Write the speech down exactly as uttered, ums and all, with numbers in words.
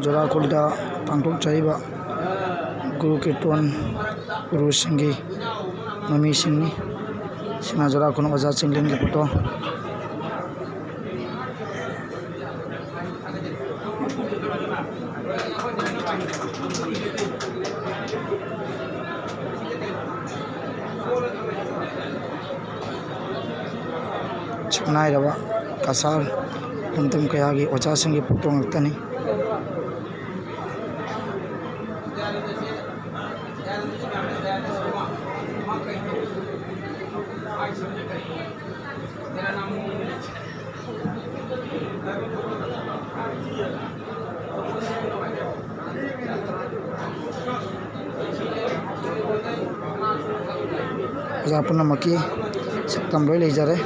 ꯖꯨꯔꯥꯈꯨꯜꯗ ꯄꯥꯡꯊꯣꯛꯆꯔꯤꯕ ꯒꯨꯔꯨ ꯀꯤꯔꯇꯣꯟ ꯒꯨꯔꯨꯁꯤꯡꯒꯤ ꯃꯃꯤꯁꯤꯡꯅꯤ꯫ ꯁꯤꯅ ꯖꯨꯔꯥꯈꯨꯜ ꯑꯣꯖꯥ ꯆꯤꯡꯂꯦꯟꯒꯤ ꯐꯣꯇꯣ꯫ ꯁꯛꯅꯥꯏꯔꯕ ꯀꯁꯥꯔ ꯂꯝꯗꯝ ꯀꯌꯥꯒꯤ ꯑꯣꯖꯥꯁꯤꯡꯒꯤ ꯐꯣꯇꯣ ꯉꯥꯛꯇꯅꯤ꯫ ꯑꯣꯖꯥ ꯄꯨꯝꯅꯃꯛꯀꯤ ꯁꯛꯇꯝ ꯂꯣꯏ ꯂꯩꯖꯔꯦ꯫